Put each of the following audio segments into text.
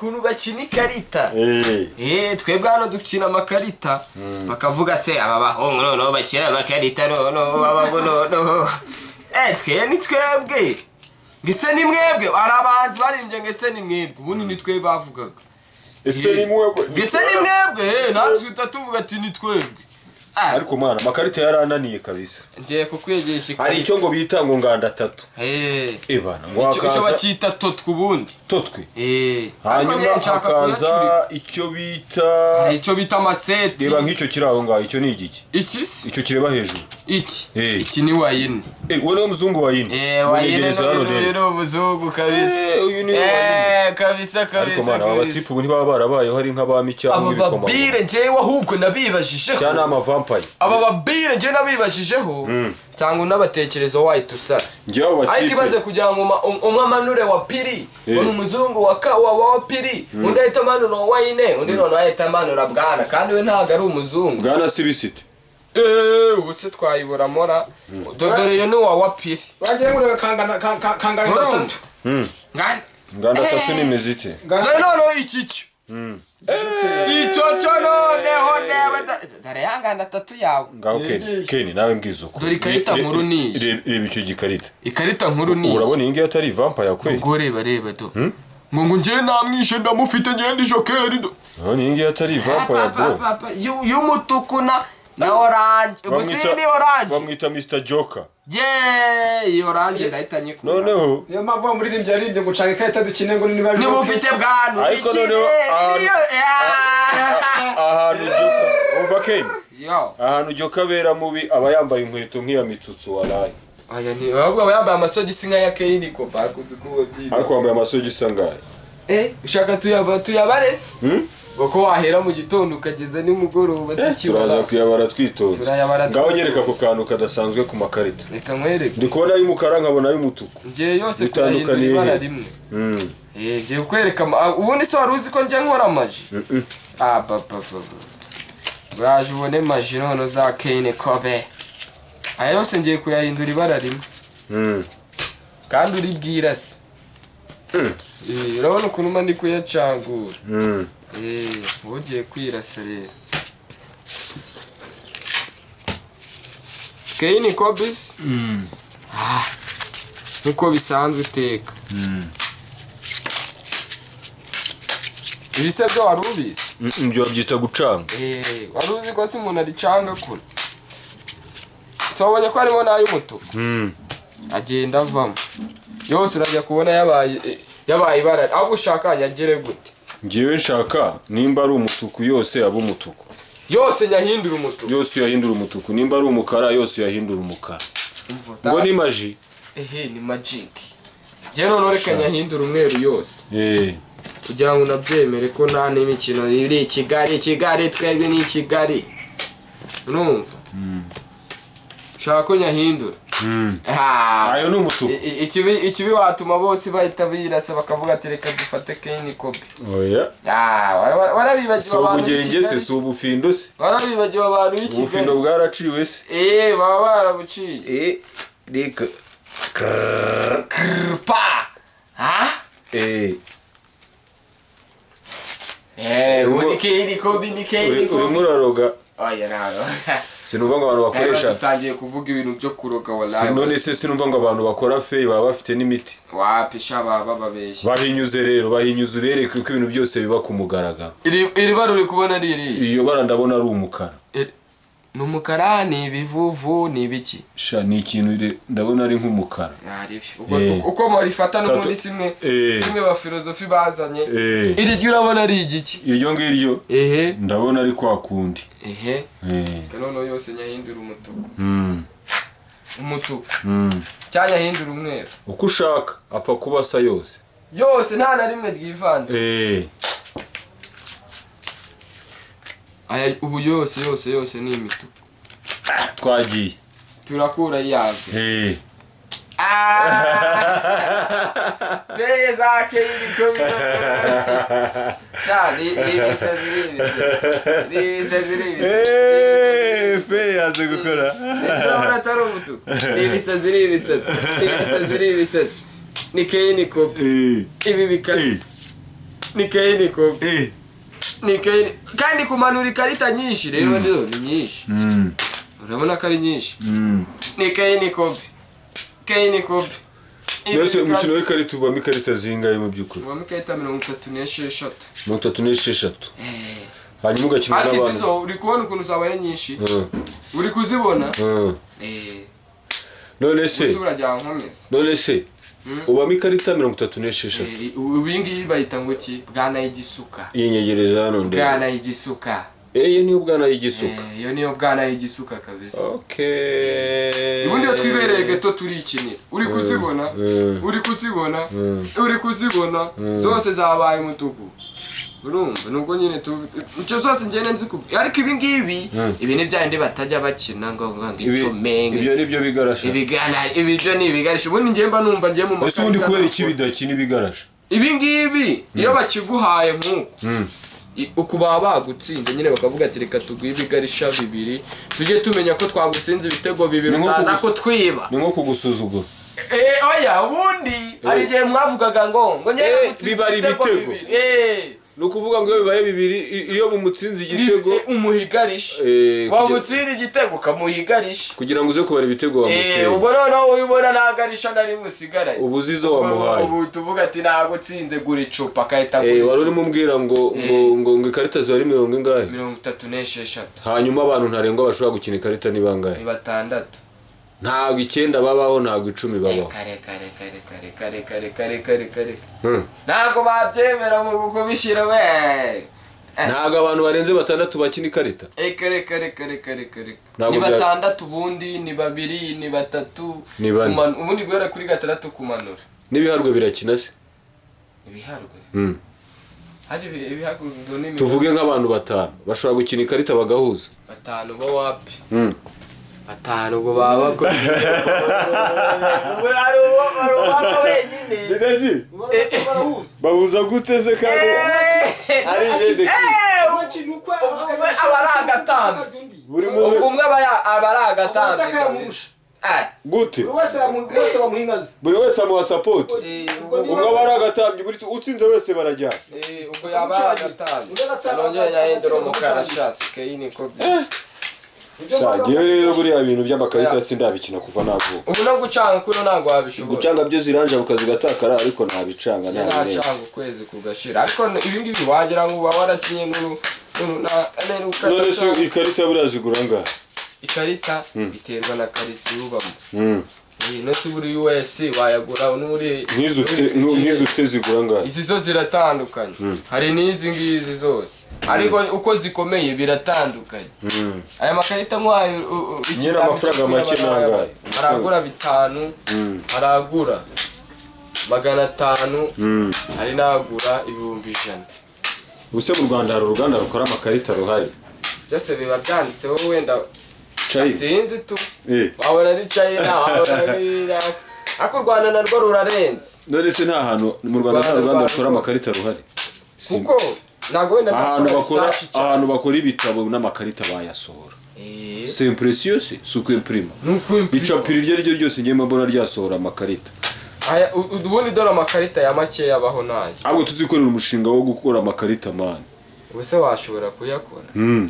Ukuntu bakina ikarita. Eh. Twebwe hano dukina amakarita, bakavuga se aba bahungu noneho bakina amakarita, noneho babago noneho twe ni twebwe, ngo ese ni mwebwe. Hari abahanzi baririmbye ngo ese ni mwebwe, ubundi ni twe bavugaga. Ese ni mwebwe? Ngo ese ni mwebwe, natwe tuhita tuvuga ati ni twebwe. Ah, Ariko mwana, amakarita yarananiye kabisa. Ngiye kukwigisha Hari ikarita. icyo ngo bita ngo nganda atatu. Ebana ngo Icyo hakaza bacyita totwe ubundi. Totwe. Ariko Hanyuma njye nshaka hakaza kuyacurika. icyo bita Hari icyo bita amaseti. Reba nk'icyo kiri aho ngaho, icyo ni igiki? Iki se? Icyo kireba hejuru. Iki? Eh. Iki ni wayine. Eh, uwo niwo muzungu wa yine? Wayine. Munyegereza hano N'uyu rero. ni umuzungu kabisa. Uyu ni wayine. Kabisa. Ariko Kabisa. mana, aba Kabisa. batipu ubu ntibaba barabayeho ari nk'abami cyangwa Aba ibikomangoma? babire njyewe ahubwo nabibajijeho. Cyangwa ni amavampire? Aba babire njyewe nabibajijeho, nsanga unabatekerezo wahita usara. Njyewe abo Ariko batipe ibaze kugira ngo umwe amanure wa piri, ngo ni umuzungu wa ka wa piri, undi ahita amanura wa wayine, undi noneho ahita amanura bwana, kandi we ntabwo ari umuzungu. Bwana sibisite. Ubu se twayibura mora? Dore iyo ni uwa piri. Wagira ngo kangana kangana Urumva? gatatu. Ngana. Nganda atatu ni imizite. Dore noneho iki cyo, icyo cyo noneho newe dore ya nganda atatu yawe. Ngaho Ken. Yegiye. Ken, nawe mbwiza uko. Dore ikarita nkuru ni iyi. Reba icyo gikarita. Ikarita nkuru ni iyi. Urabona iyi ngiyi atari vampire kweli? Ubwo reba, reba do, ngo njyewe namwishe, ndamufite, njyewe ndi joker do. Urabona iyi ngiyi atari vampire, bro? Papa, y'umutuku na orange, ubu si ni orange. Bamwita Mr Joker. Yeee, iyi orange ndahita nyikura. Noneho Niyo mpamvu wa muririmbyi yaririmbye ngo ucanga ikarita dukine ngo niba Niba ufite bwantu Ariko ikine, noneho niyo ahantu Joker, umva Ken, Yo. ahantu Joker abera mubi aba yambaye inkweto nk'iya Mitsutsu, waraye. Aya ni ahubwo aba yambaye amasogisi nk'aya Kane ko bakunze kuba byiba. Ariko wambaye amasogisi angahe? Ushaka tuyabare se? Hmm? Ngo ko wahera mu gitondo ukageza nimugoroba se Turaza kibara. kuyabara twitonze. Turayabara Ngaho twitonze. nyereka ako kantu kadasanzwe ku makarita. Reka nkwereke. Ndi kubona ay'umukara, nkabona ay'umutuku. Ngiye yose kuyahindura Bitandukaniye ibara he? rimwe. Ngiye kukwereka ubundi se wari uzi ko njya nkora magie? Ah, ba ba ba ba. Uraje ubone magie none za Kane Kobe. Aya yose ngiye kuyahindura ibara rimwe. Kandi uri bwirase. Urabona ukuntu mba ndi kuyacangura. Ubu ugiye kwirasa rero. Kane Kobe se? Ah, nkuko bisanzwe iteka. Ibi se byo wari ubizi? Ibyo babyita gucanga. Wari uzi ko se umuntu aricanga kure? So wabonye ko harimo n'ay'umutuku? Agenda avamo. Yose urajya kubona yabaye ibara. Ahubwo ushaka nyagere gute? Ngewe nshaka nimba ari umutuku yose aba umutuku. Yose nyahindura umutuku. Yose uyahindura umutuku, nimba ari umukara yose uyahindura umukara. Ngo ni magie? Ehe, ni magic. Njye noneho reka nyahindura umweru yose. Kugira ngo unabyemere ko nta n'imikino iri i Kigali, Kigali twebwe ni i Kigali. Urumva? Ushaka ko nyahindura? Ah. Ayo ni umutuku. Ikibi watuma bose bahita birasa bakavuga ati reka dufate Kane Kobe. Oya. Ah, warabibagiwe Si abantu b'i ubugenge se? Kigali. Si ubufindo se? Warabibagiwe abantu b'i Ubufindo Kigali. bwaraciwe se? Baba barabuciye. Reka. Krpa. Ha? Ubu ni Kane Kobe, ni Kane Urimo Kobe. uraroga. Oya, ntabwo. Sinumva ngo abantu bakoresha Dutangiye kuvuga ibintu byo kuroga Si wallahi. none se sinumva ngo abantu bakora fake baba bafite n'imiti? Wapi sha, baba babeshya. Bahinyuze rero, bahinyuze ubereke ko ibintu byose biba ku mugaragaro. Iri bara uri kubona ari iri. Iyo bara ndabona ari umukara. Ni umukara, ni ibivuvu, ni ibiki? Sha, ni ikintu ndabona ari nk'umukara. Ntaribyo. Uko murifata n'ubundi simwe. Simwe ba filozofi bazanye. Iri ryo urabona ari igiki? Iryo ngiryo Ehe. ndabona ari kwa kundi. Ehe. Noneho yose nyahindura umutuku. Umutuku. Cyangwa nyahindura umweru. Uko ushaka, apfa kuba asa yose. Yose nta na rimwe ryivanze. Aya ubu yose yose yose ni imituku. Twagiye. Turakura yabwe. Beye za Kane Kobe. Sha, ni ibisazi, ni ibisazi. Ni ibisazi, ni ibisazi. Fe yaje gukora. Ese urabona atari umutuku? Ni ibisazi, ni ibisazi. Ni ibisazi, ni ibisazi. Ni Kane Kobe. Ibi bikaze. Ni Kane kopi. Ni Kane. Kandi kumanura ikarita nyinshi rero nizo ni nyinshi. Urabona ko ari nyinshi. Ni Kane kopi. Kane kopi. Mbese umukino w'ikarita ubamo ikarita zingahe mu by'ukuri? Ubamo ikarita 36. 36. Hanyuma ugakina Ariko n'abantu. izi zo uri kubona ukuntu zabaye nyinshi. Uri kuzibona? None se Gusa urajya nkomeza. None se ubamo ikarita 36. Ubu iyi ngiyi bayita ngo ki? Bwana y'igisuka. Yinyegereza hano ndebe. Bwana y'igisuka. Iyi niyo bwana y'igisuka. Iyo niyo bwana y'igisuka kabisa. Okay. Ubundi iyo twibereye gato turikinira. Uri kuzibona? Uri kuzibona? Uri kuzibona? Zose zabaye umutuku. Urumva nubwo nyine icyo zose ngende nzikubwira. Ariko ibi ngibi ibi ni bya bindi batajya bakina ngo icome. Ibyo nibyo bigarasha. Ibigana ibyo ni ibigarasha. Ubundi ngiye mba numva ngiye mu makarita. Ese ubundi kubera iki bidakina ibigarasha? Ibi ngibi iyo bakiguhaye nkuko uku baba bagutsinze nyine bakavuga ati reka tuguhe ibigarisha bibiri tujye tumenya ko twagutsinze ibitego bibiri utaza kutwiba. Ni nko kugusuzugura. Oya ubundi hari igihe mwavugaga ngo ngewe gutsinze ibitego bibiri. Ni ukuvuga ngo iyo bibaye bibiri iyo mumutsinze igitego umuhigarisha. Wamutsinze igitego ukamuhigarisha kugira ngo uze kubara ibitego wamuteye. Ubwo noneho ubibona nagarisha nari busigaranye. Ubuzizo wamuhaye. Ubu tuvuga ati nagutsinze gura icupa akahita gura. Wari urimo umbwira ngo ngo ngo ikarita ziba ari mirongo ingahe? 36. Hanyuma abantu ntarengwa bashobora gukina ikarita ni bangahe? Ni 6. Ntabwo 9 babaho, ntabwo 10 babaho. Kare. Ntabwo babyemera mu kubishyira we. Ntabwo abantu barenze 6 bakina ikarita. Kare. Ni 6 ubundi, ni 2, ni 3. Ubundi guhera kuri 6 kumanura. N'ibiharwe birakina se? Ibiharwe? Haje ibiharwe ni tuvuge nk'abantu 5 bashobora gukina ikarita bagahuza. 5 bo wapi? 5 ubwo baba bakora. Jedaji bahuza gute se kandi ari jede aba ari agatambyi. Buri muntu umwe aba ari agatambyi. Gute? Buri wese bamuha inkazi. Buri wese amuha support. Umwe aba ari agatambyi, buri utsinze wese barajyana. Ubwo yaba ari agatambyi. Nongeye yahindura umukara shasi Kane kopi. Shagiye rero buriya bintu by'amakarita sindabikina kuva navuka. Ubu no gucanga kuno ntabwo wabishobora. Gucanga byo ziranja ukazigatakara ariko ntabicanga nta ukwezi kugashira. Ariko ibi ngibi wagira ngo uba warakinye n'uru none se ikarita buriya zigura angahe? Ikarita biterwa na karitsiye ubamo. No se buri US wayagura n'uri nk'izo ufite zigura angahe? Izi zo ziratandukanye. Hari n'izi ngizi zose. Ariko uko zikomeye biratandukanye. Aya makarita nkwayo nyira amafaranga make nangahe? Aragura 5, aragura 500, hari nagura 100,000. Ubuse mu Rwanda hari uruganda rukora amakarita ruhari. Byose biba byanditseho wenda sinzi tu. Wabona ari China, wabona ari ariko u Rwanda narwo rurarenze. None se nta hantu mu Rwanda nta ruganda rukora amakarita ruhari. Kuko ntabwo wenda ahantu bakora ibitabo n'amakarita bayasohora. C'est impression se si ukwimprima. Icapiro iryo ari ryo ryose ngiye mbona ryasohora amakarita. Aya ubundi dore amakarita ya make yabaho nayo. Ahubwo tuzikorera umushinga wo gukora amakarita man. Ubuse washobora kuyakora.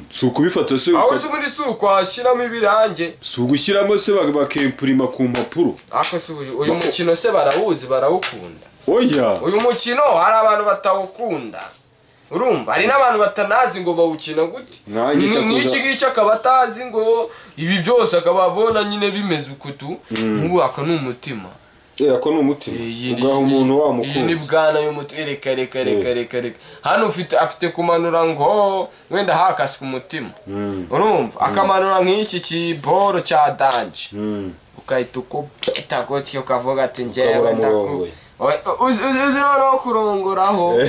Si ukubifata se aho se ubundi si ukwashyiramo ibirange. Si ugushyiramo se bakimprima ku mpapuro. Ako se uyu mukino se barawuzi barawukunda. Oya. Uyu mukino hari abantu batawukunda. Urumva hari n'abantu batanazi ngo bawukina gute. N'iki ngiki akaba atazi ngo ibi byose akaba abona nyine bimeze ukutu. Nk'ubu aka ni umutima. Ako ni umutima. Ugaha umuntu wamukunze. Iyi ni bwana y'umutima. Reka. Hano ufite afite kumanura ngo wenda hakaswe umutima. Urumva akamanura nk'iki kiboro cya danje. Ukahita ukupeta gutyo ukavuga ati njyewe ndaku. Uzi noneho kurongoraho.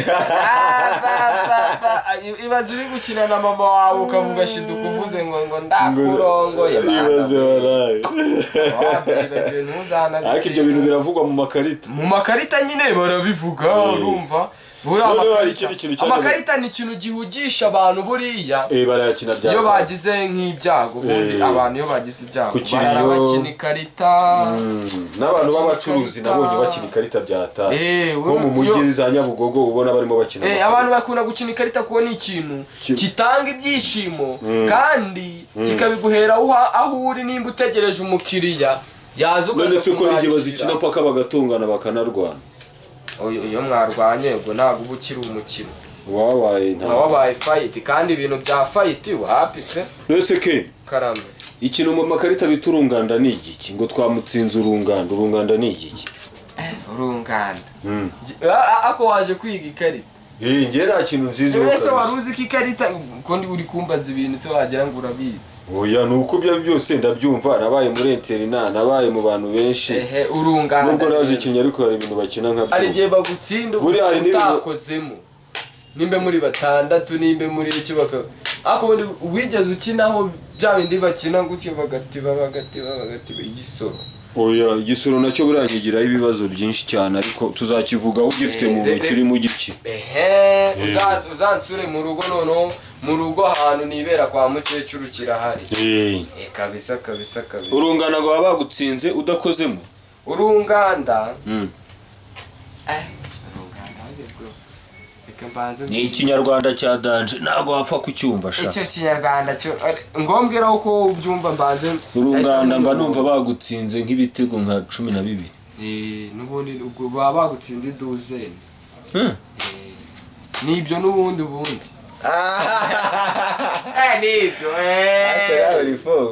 Ibaze uri gukina na mama wawe ukavuga shiduka uvuze ngo ndakurongoye. Ibaze waraye. Ariko ibyo bintu biravugwa mu makarita. Mu makarita nyine barabivuga urumva. Buriya Noneho hari amakarita- ikindi kintu cyane- amakarita ni ikintu gihugisha abantu buriya. Barayakina bya Iyo bagize nk'ibyago ubundi, abantu iyo bagize ibyago Ku kiriyo. barara bakina ikarita. N'abantu bakina b'abacuruzi ikarita. nabonye bakina ikarita bya ta nko mu mujyi za Nyabugogo ubona barimo bakina Eh, amakarita. abantu bakunda gukina ikarita kuko ni ikintu gitanga ibyishimo kandi kikabiguhera aho uri nimba utegereje umukiriya yaza None ukaza se ko hari igihe kumwakira. bazikina paka bagatungana bakanarwana? Oyo, iyo mwarwanye ubwo ntabwo uba ukiri umukino. Wabaye Uba nta wabaye fight, kandi ibintu bya fight wapi pe. None se ke Karame. ikintu mu makarita bita urunganda ni igiki? Ngo twamutsinze urunganda, urunganda ni igiki? Urunganda. Ako waje kwiga ikarita? Njye nta kintu nziza. Ese wari uzi ko ikarita, ko ndi uri kumbaza ibintu se wagira ngo urabizi? Oya, ni uko ibyo byose ndabyumva, nabaye muri internat, nabaye mu bantu benshi. Ehe, urunganda Nubwo nazikinnye, ariko hari ibintu bakina nka hari igihe bagutsinda Buriya hari n'ibintu- utakozemo, nimba muri batandatu, nimba muri iki, baka ariko ubundi wigeze ukinaho bya bindi bakina gutyo bagatiba bagatiba bagatiba, igisoro? Oya, igisoro nacyo buriya nkigiraho ibibazo byinshi cyane, ariko tuzakivugaho ugifite mu ntoki urimo ugiki. Ehe, uzansure mu rugo. Noneho mu rugo ahantu nibera kwa mukecuru kirahari. Kabisa kabisa kabisa. Urungano ngo baba bagutsinze udakozemo. Urunganda. Urunganda ahubwo reka mbanze. Ni ikinyarwanda cya danger, ntabwo wapfa kucyumva sha. Icyo kinyarwanda cyo ngombwiraho ko ubyumva mbanze. Urunganda mba numva bagutsinze nk'ibitego nka 12. N'ubundi ubwo baba bagutsinze iduzeni. Nibyo n'ubundi ubundi nibyo.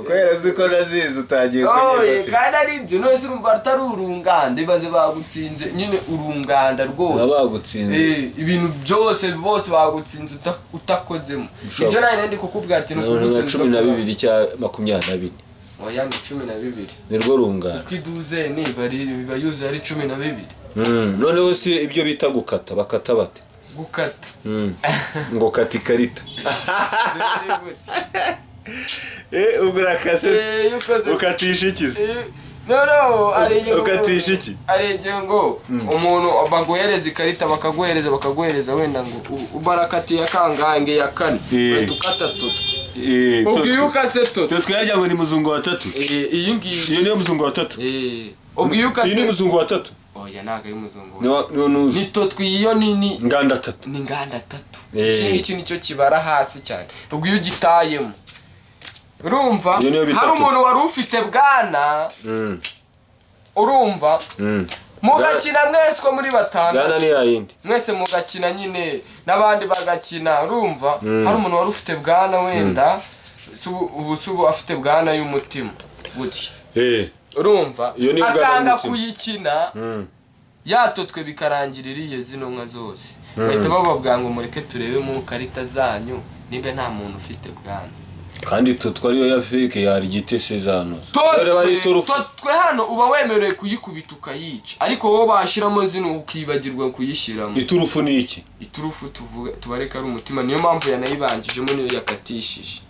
Kubera uzi ko nazizi utagiye. Oye, kandi ari ibyo. None se urumva atari urunganda? Ibaze bagutsinze nyine urunganda rwose. Baba bagutsinze. Ibintu byose, bose bagutsinze utakozemo. Ushobora- Ibyo nari ndi kukubwira ati ni Nka ukugutsinda 12 cya 24. Oya, ni 12. Nirwo rungano. Kuko iduzeni iba yuzuye ari 12. Noneho si ibyo bita gukata, bakata bate? Gukata. Ngo kata ikarita. Dore gutya. Ubwo urakase. Iyo ukoze Ukatisha iki se? No, hari igihe Ukatisha iki? Hari igihe ngo umuntu baguhereza ikarita, bakaguhereza bakaguhereza, wenda ngo barakatiye akangange ya kane, uhita ukata tutwe. Ubwo iyo ukase tutwe Twe yarya ngo ni muzungu wa tatu. Iyi ngiyi. Iyo niyo muzungu wa tatu. Ubwo iyo Iyi ni ukase muzungu wa tatu. Oya, ntabwo ari muzungu. Niyo nuzi. Ni totwe, iyo ni Nganda tatu. Ni nganda tatu. Iki ngiki nicyo kibara hasi cyane. Ubwo iyo ugitayemo, urumva Iyo niyo bitatu. hari umuntu wari ufite bwana, urumva, mugakina mwese uko muri batandatu. Bwana ni yayindi. Mwese mugakina nyine n'abandi bagakina, urumva hari umuntu wari ufite bwana, wenda ubu si ubu afite bwana y'umutima gutya, urumva, Iyo ni bwana akanga y'umutima. kuyikina yatotwe, bikarangira iriye zino nka zose. Bahita bababwira ngo mureke turebe mu karita zanyu nimba nta muntu ufite bwana. Kandi tutwa ariyo ya fake yari igiti se zanoza. Dore bari iturufu. Totwe hano uba wemerewe kuyikubita ukayica, ariko wowe bashyiramo zino ukibagirwa kuyishyiramo. Iturufu ni iki? Iturufu tuvuga tubareka ari umutima, niyo mpamvu yanayibanjijemo, niyo yakatishije.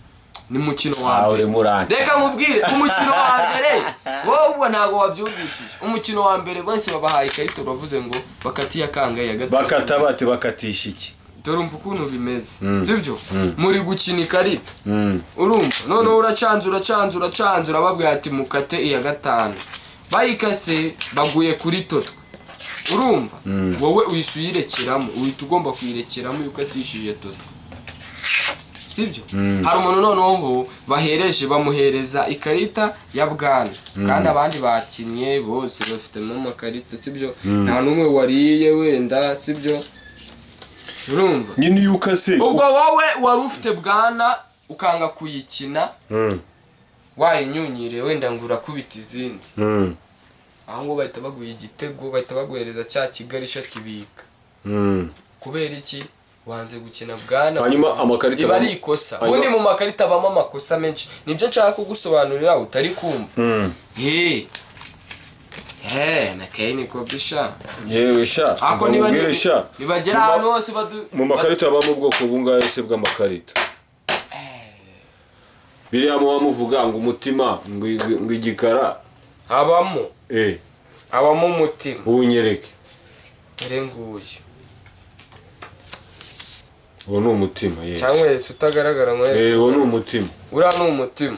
Ni mukino wa Ah, mbere. uri murante. Reka nkubwire, umukino wa mbere wowe ubwo ntabwo wabyumvishije. Umukino wa mbere bose babahaye ikarita, bavuze ngo bakatiye akangahe? Ya gatatu. Bakata bate? Bakatisha iki? Dore umva ukuntu bimeze, sibyo? Muri gukina ikarita, urumva, noneho uracanze uracanze uracanze, urababwira ati mukate iya gatanu. Bayikase baguye kuri totwe. Urumva wowe uhise uyirekeramo, uhita ugomba kuyirekeramo iyo ukatishije totwe, sibyo? Hari umuntu noneho bahereje, bamuhereza ikarita ya bwana, kandi abandi bakinnye bose bafitemo amakarita, sibyo? Nta n'umwe wariye wenda, sibyo? Urumva Nyine iyo ukase ubwo wowe wari ufite bwana ukanga kuyikina, wayinyunyiriye wenda ngo urakubita izindi, aho ngo bahita baguha igitego, bahita baguhereza cya kigarisha tibika. Kubera iki wanze gukina bwana? Hanyuma amakarita Iba ari ikosa. Ubundi mu makarita abamo amakosa menshi, nibyo nshaka kugusobanurira utari kumva. He he, na kayini kobisha. Yewe sha. Ako niba Nkubwire sha. nibagera ahantu hose badu Mu makarita habamo ubwoko bungahe se bw'amakarita? Biriya muba muvuga ngo umutima, ngo igikara. Habamo habamo umutima. Uwunyereke. Dore nguyu. Uwo ni umutima, yes. Cyangwa weretse utagaragara nkwereke. Uwo ni umutima. Uriya ni umutima.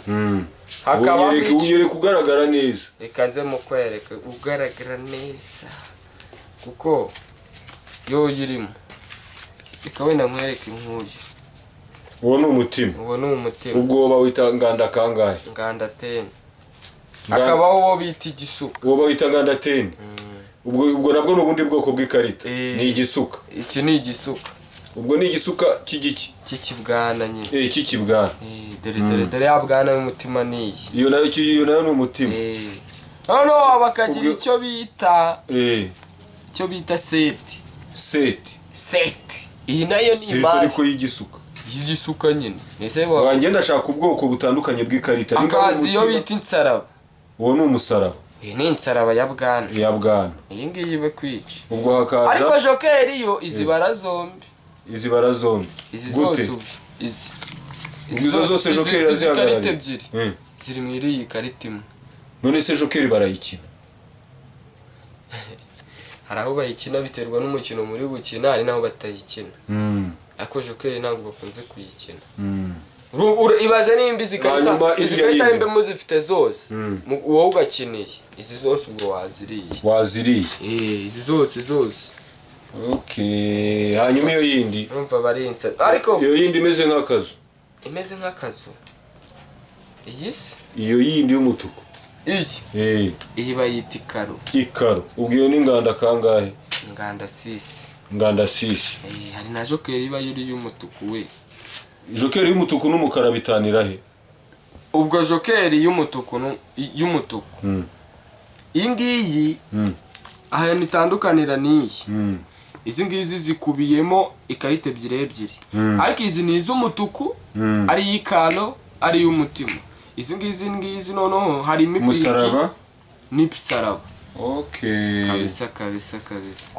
Hakabamo Unyereke, iki? unyereke ugaragara neza. Reka nze mukwereke ugaragara neza, kuko yo irimo. Reka wenda nkwereke nk'uyu. Uwo ni umutima. Uwo ni umutima. Ubwo bawita nganda kangahe? Nganda 10. Hakabaho uwo bita igisuka. Uwo bawita nganda 10. Ubwo nabwo ni ubundi bwoko bw'ikarita. Ni igisuka. Iki ni igisuka. Ubwo ni igisuka cy'igiki? Cy'ikibwana nyine. Cy'ikibwana. Dore, dore, dore ya bwana y'umutima niyi. Iyo nayo ni umutima. Noneho bakagira icyo bita icyo bita sept. Sept. Sept, iyi nayo ni Sept. imari. Ariko y'igisuka. Y'igisuka nyine. Ese wa Wanjye ndashaka ubwoko butandukanye bw'ikarita. Nimba ari Akazi iyo umutima, bita insaraba. Uwo ni umusaraba. Iyi ni insaraba ya bwana. Ya bwana. Iyi ngiyi ibe kwica. Ubwo hakaza Ariko joker yo izibara zombi. Izi bara zombi? Izi Gute? zose ubu izi. Ubwo izo zose izi- joker izi irazihagarariye? karita ebyiri ziri mu iriyi karita imwe. None se joker barayikina? Hari aho bayikina, biterwa n'umukino muri gukina, hari n'aho batayikina. Ariko joker ntabwo bakunze kuyikina. Ibaze nimba izi karita, Hanyuma izi iriya karita yindi. nimba muzifite zose, wowe ugakiniye izi zose, ubwo waziriye. Waziriye. Izi zose zose. Okay, hanyuma iyo yindi? Urumva barinse, ariko Iyo yindi imeze nk'akazu. Imeze nk'akazu iyi se? Iyo yindi y'umutuku. Iyi? Eh. Iyi bayita ikaro. Ikaro. Ubwo iyo ni nganda kangahe? Nganda 6. Nganda 6. Hari na joker iba yuri y'umutuku we. Joker y'umutuku n'umukara bitanira he? Ubwo joker y'umutuku y'umutuku, iyi ngiyi, ahantu itandukanira n'iyi, izi ngizi zikubiyemo ikarita ebyiri ebyiri, ariko izi ni iz'umutuku, ari iy'ikaro, ari iy'umutima. Izi ngizi noneho harimo ipiki Umusaraba. n'ipisaraba. Okay. Kabisa, kabisa, kabisa.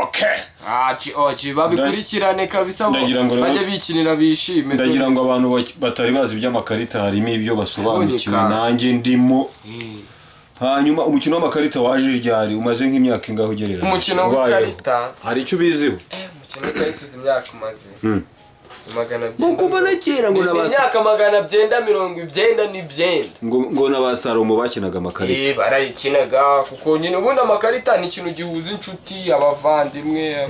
Okay. Aci oci babikurikirane kabisa bo, Ndagira ngo rero- bajye bikinira bishime. Ndagira ngo abantu batari bazi iby'amakarita harimo ibyo basobanukiwe, Kuboneka. nanjye ndimo. Hanyuma umukino w'amakarita waje ryari? Umaze nk'imyaka ingahe ugereranyije? Umukino Ubayeho. w'ikarita? Hari icyo ubiziho? Umukino w'ikarita uzi imyaka umaze? Magana byenda. Kuva na kera ngo Ni imyaka 999. Ngo na ba Salomo bakinaga amakarita. Barayikinaga, kuko nyine ubundi amakarita ni ikintu gihuza inshuti, abavandimwe,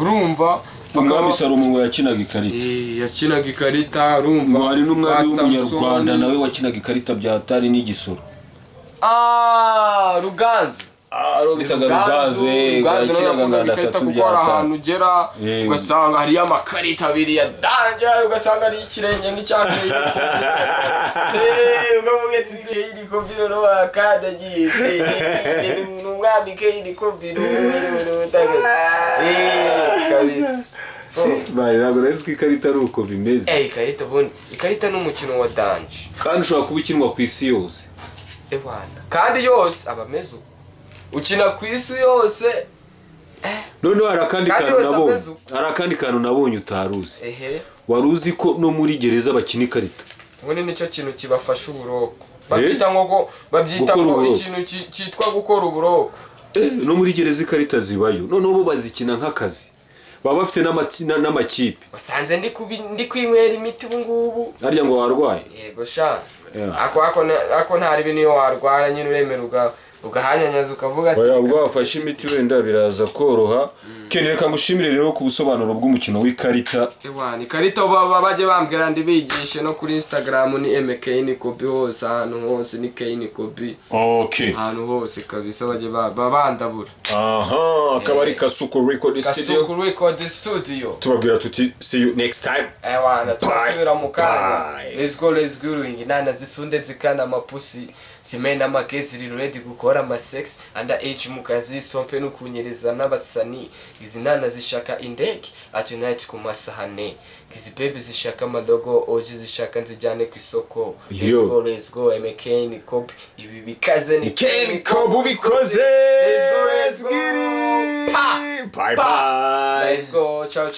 urumva? Umwami Bakaba- Salomo ngo yakinaga ikarita. Yakinaga ikarita, urumva? Ngo hari n'umwami Ba w'umunyarwanda Samusoni. nawe wakinaga ikarita bya tari n'igisoro. Ah, Ruganzu. Ah, ariwo bitaga Ruganzu, Ruganzu nawe yakinaga yakundaga nganda ikarita, atatu kuko bya hari tari. ahantu ugera ugasanga hariyo amakarita abiri ya danger, ugasanga hariyo ikirenge nk'icya Kane, ukavuga ati Kane Kobi noneho wakandagiye, ni umwami Kane Kobi kabisa. Bayi, ntabwo nari nzi ko ikarita ari uko bimeze. Ikarita, ubundi ikarita ni umukino wa danger. Kandi ushobora kuba ukinwa ku isi yose. Ewana, kandi yose aba ameze uko, ukina ku isi yose. Noneho hari akandi Kandi kantu yose nabonye. ameze uko. Hari akandi kantu nabonye utari uzi. Ehe. Wari uzi ko no muri gereza bakina ikarita? Ubundi nicyo kintu kibafasha uburoko, babyita ngo babyita Gukora ngo uburoko. ikintu cyitwa gukora uburoko. No muri gereza ikarita zibayo. Noneho bo bazikina nk'akazi, baba bafite n'amakipe. Wasanze ndi kwinywera imiti ubu ngubu. Harya ngo warwaye? Yego sha. Yeah. Ako ntari ibi, niyo warwara nyine uremera ugahanyanyaza ukavuga ati Oya, ubwo wafashe imiti wenda biraza koroha. Ken, reka ngushimire rero ku busobanuro bw'umukino w'ikarita. Ewana, ikarita baba bajye bambwira ndibigishe. No kuri Instagram ni MK ni Kobi hose, ahantu hose ni K ni Kobi. Okay. Ahantu hose kabisa bajye bandabura. Aha akaba ari Kasuku Record Studio. Kasuku Record Studio. Tubabwira tuti see you next time. Ewana, turasubira mu kanya. Bye. Let's go, let's go. Inana zisunde zikana amapusi zimena amakesi ziri ready gukora amasex under age mu kazi sompe no kunyereza n'abasani. Izi nana zishaka indege at night ku masahane. Izi baby zishaka amalogo oji, zishaka nzijyane ku isoko. Let's Yo. go, let's go. MK ni copy ibi bikaze ni Ken Kobu bikoze. Let's go, let's go. Get it. Pa. Bye Pa. bye. Let's go, ciao ciao.